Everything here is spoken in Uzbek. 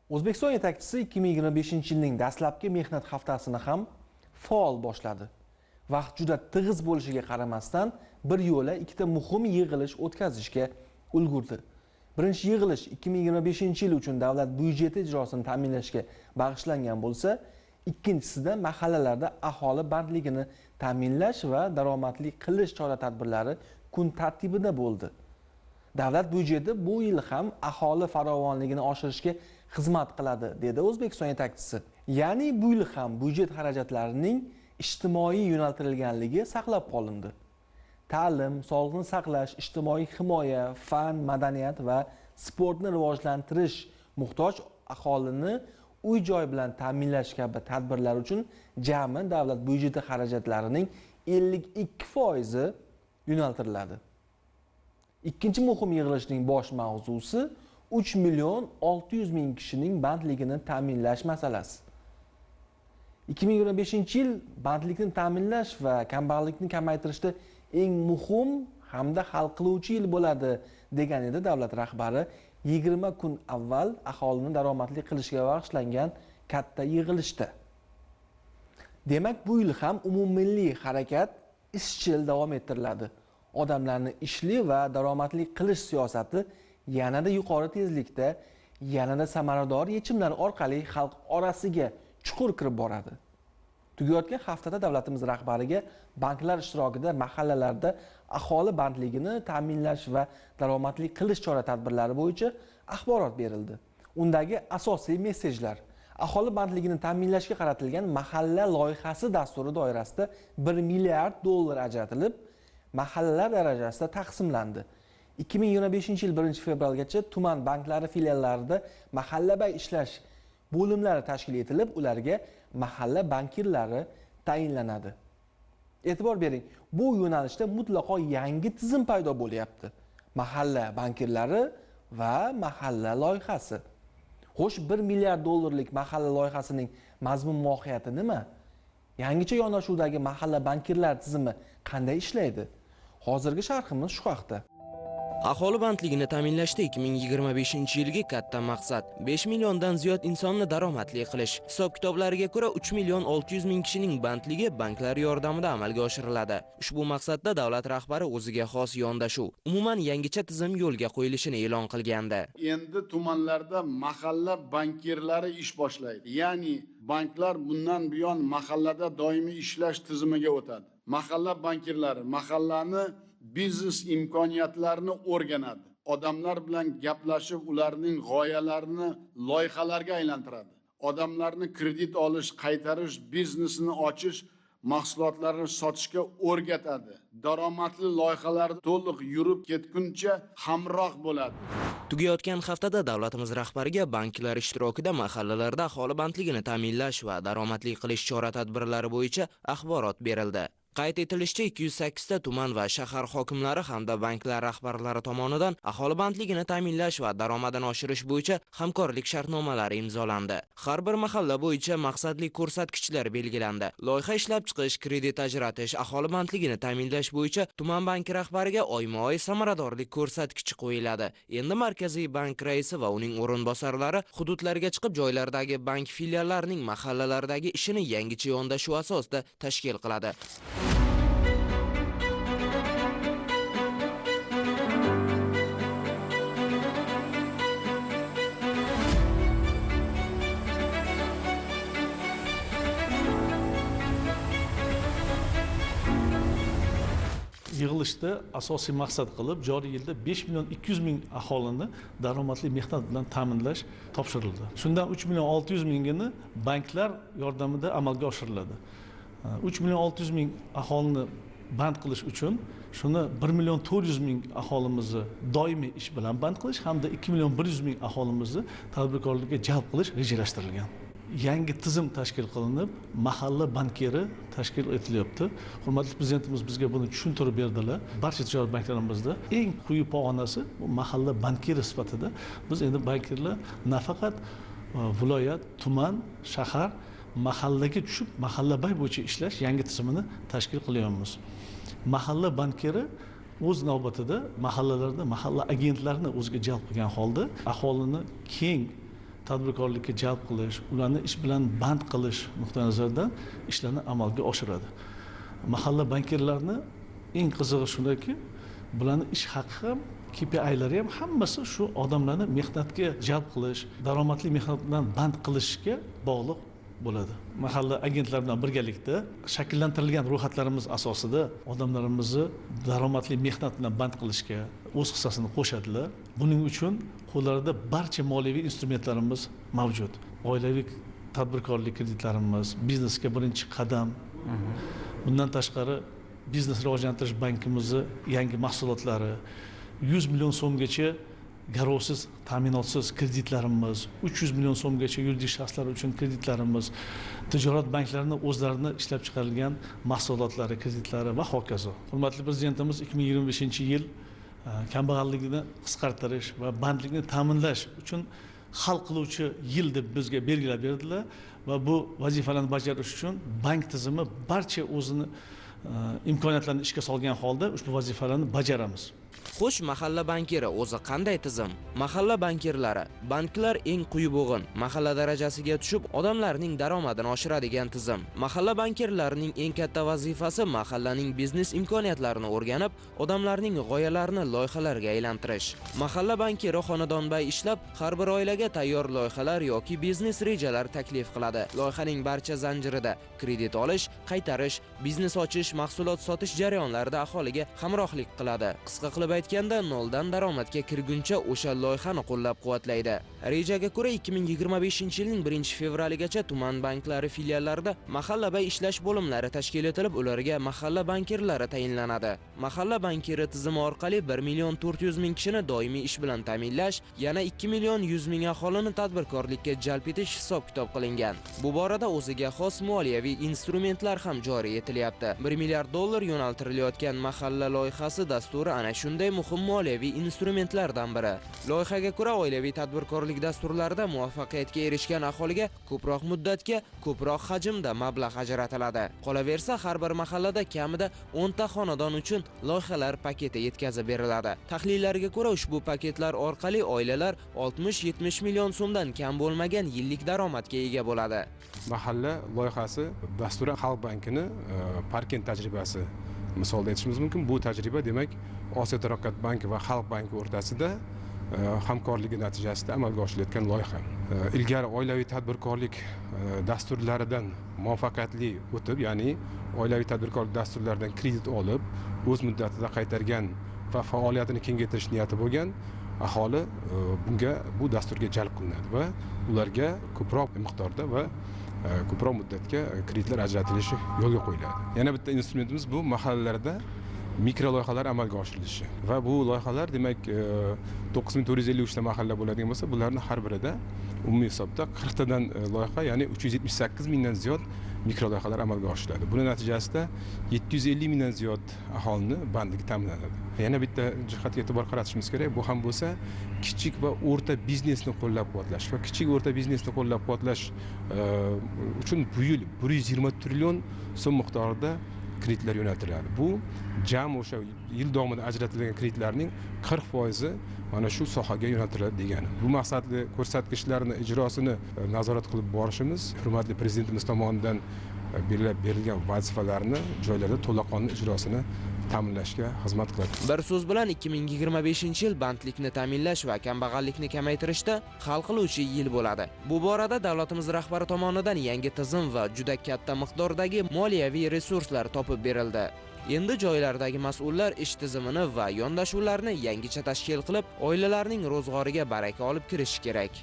O'zbekiston yetakchisi 2025-yilning dastlabki mehnat haftasini ham faol boshladi. Vaqt juda tig'iz bo'lishiga qaramasdan bir yo'la ikkita muhim yig'ilish o'tkazishga ulgurdi. Birinchi yig'ilish 2025-yil uchun davlat byudjeti ijrosini ta'minlashga bag'ishlangan bo'lsa, ikkinchisida mahallalarda aholi bandligini ta'minlash va daromadli qilish chora-tadbirlari kun tartibida bo'ldi. Davlat byudjeti bu yil ham aholi farovonligini oshirishga xizmat qiladi, dedi O'zbekiston yetakchisi. Ya'ni bu yil ham byudjet xarajatlarining ijtimoiy yo'naltirilganligi saqlab qolindi. Ta'lim, sog'liqni saqlash, ijtimoiy himoya, fan, madaniyat va sportni rivojlantirish, muhtoj aholini uy-joy bilan ta'minlash kabi tadbirlar uchun jami davlat byudjeti xarajatlarining 52% yo'naltiriladi. Ikkinchi muhim yig'ilishning bosh mavzusi 3 million 600 ming kishining bandligini ta'minlash masalasi. 2025-yil bandlikni ta'minlash va kambag'allikni kamaytirishda eng muhim hamda hal qiluvchi yil bo'ladi, degan edi davlat rahbari 20 kun avval aholini daromadli qilishga bag'ishlangan katta yig'ilishda. Demak, bu yil ham umummilliy harakat izchil davom ettiriladi. Odamlarni ishli va daromadli qilish siyosati yanada yuqori tezlikda, yanada samarador yechimlar orqali xalq orasiga chuqur kirib boradi. Tugayotgan haftada davlatimiz rahbariga banklar ishtirokida mahallalarda aholi bandligini ta'minlash va daromadli qilish chora-tadbirlari bo'yicha axborot berildi. Undagi asosiy mesajlar: aholi bandligini ta'minlashga qaratilgan mahalla loyihasi dasturi doirasida 1 milliard dollar ajratilib, mahallalar darajasida taqsimlandi. 2025-yil 1-fevralgacha tuman banklari filiallarida mahallabay ishlash bo'limlari tashkil etilib, ularga mahalla bankirlari tayinlanadi. E'tibor bering, bu yo'nalishda mutlaqo yangi tizim paydo bo'lyapti. Mahalla bankirlari va mahalla loyihasi. Xo'sh, 1 milliard dollarlik mahalla loyihasining mazmun mohiyati nima? Yangicha yondashuvdagi mahalla bankirlar tizimi qanday ishlaydi? Hozirgi sharhimiz shu haqda. Aholi bandligini ta'minlashda 2025-yilgi katta maqsad 5 milliondan ziyod insonni daromadli qilish. Hisob-kitoblariga ko'ra 3 million 600 ming kishining bandligi banklar yordamida amalga oshiriladi. Ushbu maqsadda davlat rahbari o'ziga xos yondashuv, umuman yangicha tizim yo'lga qo'yilishini e'lon qilgandi. Endi tumanlarda mahalla bankirlari ish boshlaydi. Ya'ni banklar bundan buyon mahallada doimiy ishlash tizimiga o'tadi. Mahalla bankirlari mahallani biznes imkoniyatlarini o'rganadi. Odamlar bilan gaplashib, ularning g'oyalarini loyihalarga aylantiradi. Odamlarni kredit olish, qaytarish, biznesini ochish, mahsulotlarni sotishga o'rgatadi. Daromadli loyihalar to'liq yurib ketguncha hamroh bo'ladi. Tugayotgan haftada davlatimiz rahbariga banklar ishtirokida mahallalarda aholi bandligini ta'minlash va daromadli qilish chora-tadbirlari bo'yicha axborot berildi. Qayd etilishicha, 208 ta tuman va shahar hokimlari hamda banklar rahbarlari tomonidan aholi bandligini ta'minlash va daromadini oshirish bo'yicha hamkorlik shartnomalari imzolandi. Har bir mahalla bo'yicha maqsadli ko'rsatkichlar belgilandi. Loyiha ishlab chiqish, kredit ajratish, aholi bandligini ta'minlash bo'yicha tuman banki rahbariga oyma-oy samaradorlik ko'rsatkichi qo'yiladi. Endi Markaziy bank raisi va uning o'rinbosarlari hududlarga chiqib, joylardagi bank filiallarining mahallalardagi ishini yangicha yondashuv asosida tashkil qiladi. Yig'ilishda asosiy maqsad qilib joriy yilda 5 million 200 ming aholini daromadli mehnat bilan ta'minlash topshirildi. Shundan 3 million 600 mingini banklar yordamida amalga oshiriladi. 3 million 600 ming aholini band qilish uchun shuni 1 million 400 ming aholimizni doimiy ish bilan band qilish hamda 2 million 100 ming aholimizni tadbirkorlikka jalb qilish rejalashtirilgan. Yangi tizim tashkil qilinib, mahalla bankiri tashkil etilyapti. Hurmatli prezidentimiz bizga buni tushuntirib berdilar. Barcha tijorat banklarimizda eng quyi pog'onasi bu mahalla bankiri sifatida biz endi bankirlar nafaqat viloyat, tuman, shahar, mahallaga tushib, mahallabay bo'yicha ishlash yangi tizimini tashkil qilyapmiz. Mahalla bankiri o'z navbatida mahallalarda mahalla agentlarini o'ziga jalb qilgan holda aholini keng tadbirkorlikka jalb qilish, ularni ish bilan band qilish nuqtai nazaridan ishlarni amalga oshiradi. Mahalla bankirlarini eng qizig'i shundaki, bularni ish haqi ham, KPIlari ham hammasi shu odamlarni mehnatga jalb qilish, daromadli mehnat bilan band qilishga bog'liq bo'ladi. Mahalla agentlari bilan birgalikda shakllantirilgan ro'yxatlarimiz asosida odamlarimizni daromadli mehnat bilan band qilishga o'z hissasini qo'shadilar. Buning uchun qo'llarida barcha moliyaviy instrumentlarimiz mavjud. Oilaviy tadbirkorlik kreditlarimiz, biznesga birinchi qadam. Bundan tashqari biznes rivojlantirish bankimizni yangi mahsulotlari, 100 million so'mgacha garovsiz, ta'minotsiz kreditlarimiz, 300 million so'mgacha yuridik shaxslar uchun kreditlarimiz, tijorat banklarini o'zlarini ishlab chiqarilgan mahsulotlari, kreditlari va hokazo. Hurmatli Prezidentimiz 2025-yil kambag'allikni qisqartirish va bandlikni ta'minlash uchun hal qiluvchi yil deb bizga belgilab berdilar va bu vazifalarni bajarish uchun bank tizimi barcha o'zini imkoniyatlarini ishga solgan holda ushbu vazifalarni bajaramiz. Xo'sh, mahalla bankiri o'zi qanday tizim? Mahalla bankirlari banklar eng quyi bo'g'in, mahalla darajasiga tushib odamlarning daromadini oshiradigan tizim. Mahalla bankirlarining eng katta vazifasi mahallaning biznes imkoniyatlarini o'rganib, odamlarning g'oyalarini loyihalarga aylantirish. Mahalla bankiri xonadonbay ishlab, har bir oilaga tayyor loyihalar yoki biznes rejalar taklif qiladi. Loyihaning barcha zanjirida kredit olish, qaytarish, biznes ochish, mahsulot sotish jarayonlarida aholiga hamrohlik qiladi. Qisqa qilib aytganda, noldan daromadga kirguncha o'sha loyihani qo'llab-quvvatlaydi. Rejaga ko'ra 2025-yilning 1-fevraligacha tuman banklari filiallarida mahallabay ishlash bo'limlari tashkil etilib, ularga mahalla bankirlari tayinlanadi. Mahalla bankiri tizimi orqali 1 400 000 kishini doimiy ish bilan ta'minlash, yana 2 100 000 aholini tadbirkorlikka jalb etish hisob-kitob qilingan. Bu borada o'ziga xos moliyaviy instrumentlar ham joriy etilyapti. 1 milliard dollar yo'naltirilayotgan mahalla loyihasi dasturi ana shunday muhim moliyaviy instrumentlardan biri. Loyihaga ko'ra oilaviy tadbirkorlik dasturlarida muvaffaqiyatga erishgan aholiga ko'proq muddatga, ko'proq hajmda mablag' ajratiladi. Qolaversa, har bir mahallada kamida 10 ta xonadon uchun loyihalar paketi yetkazib beriladi. Tahlillarga ko'ra, ushbu paketlar orqali oilalar 60-70 million so'mdan kam bo'lmagan yillik daromadga ega bo'ladi. Mahalla loyihasi dasturi Xalq bankini Parkent tajribasi misolda aytishimiz mumkin. Bu tajriba demak Osiyo taraqqiyot banki va Xalq banki o'rtasida hamkorligi natijasida amalga oshirilayotgan loyiha. Ilgari oilaviy tadbirkorlik dasturlaridan muvaffaqiyatli o'tib, ya'ni oilaviy tadbirkorlik dasturlaridan kredit olib, o'z muddatida qaytargan va faoliyatini kengaytirish niyati bo'lgan aholi bunga, bu dasturga jalb qilinadi va ularga ko'proq miqdorda va ko'proq muddatga kreditlar ajratilishi yo'lga qo'yiladi. Yana bitta instrumentimiz bu mahallalarda mikro loyihalar amalga oshirilishi va bu loyihalar demak 9453 ta mahalla bo'ladigan bo'lsa, bularning har birida umumiy hisobda 40 tadan loyiha, ya'ni 378 mingdan ziyod mikro loyihalar amalga oshiriladi. Buning natijasida 750 mingdan ziyod aholini bandligi ta'minlanadi. Yana bitta jihatga e'tibor qaratishimiz kerak, bu ham bo'lsa kichik va o'rta biznesni qo'llab-quvvatlash va kichik o'rta biznesni qo'llab-quvvatlash uchun bu yil 120 trillion so'm miqdorida kreditlar yo'naltiriladi. Bu jami o'sha yil davomida ajratilgan kreditlarning 40% mana shu sohaga yo'naltiriladi degani. Bu maqsadli ko'rsatkichlarni ijrosini nazorat qilib borishimiz hurmatli prezidentimiz tomonidan belgilab berilgan vazifalarni joylarda to'laqonli ijrosini ta'minlashga xizmat qiladi. Bir so'z bilan 2025-yil bandlikni ta'minlash va kambag'allikni kamaytirishda hal qiluvchi yil bo'ladi. Bu borada davlatimiz rahbari tomonidan yangi tizim va juda katta miqdordagi moliyaviy resurslar topib berildi. Endi joylardagi mas'ullar ish tizimini va yondashuvlarni yangicha tashkil qilib, oilalarning ro'zg'origa baraka olib kirishi kerak.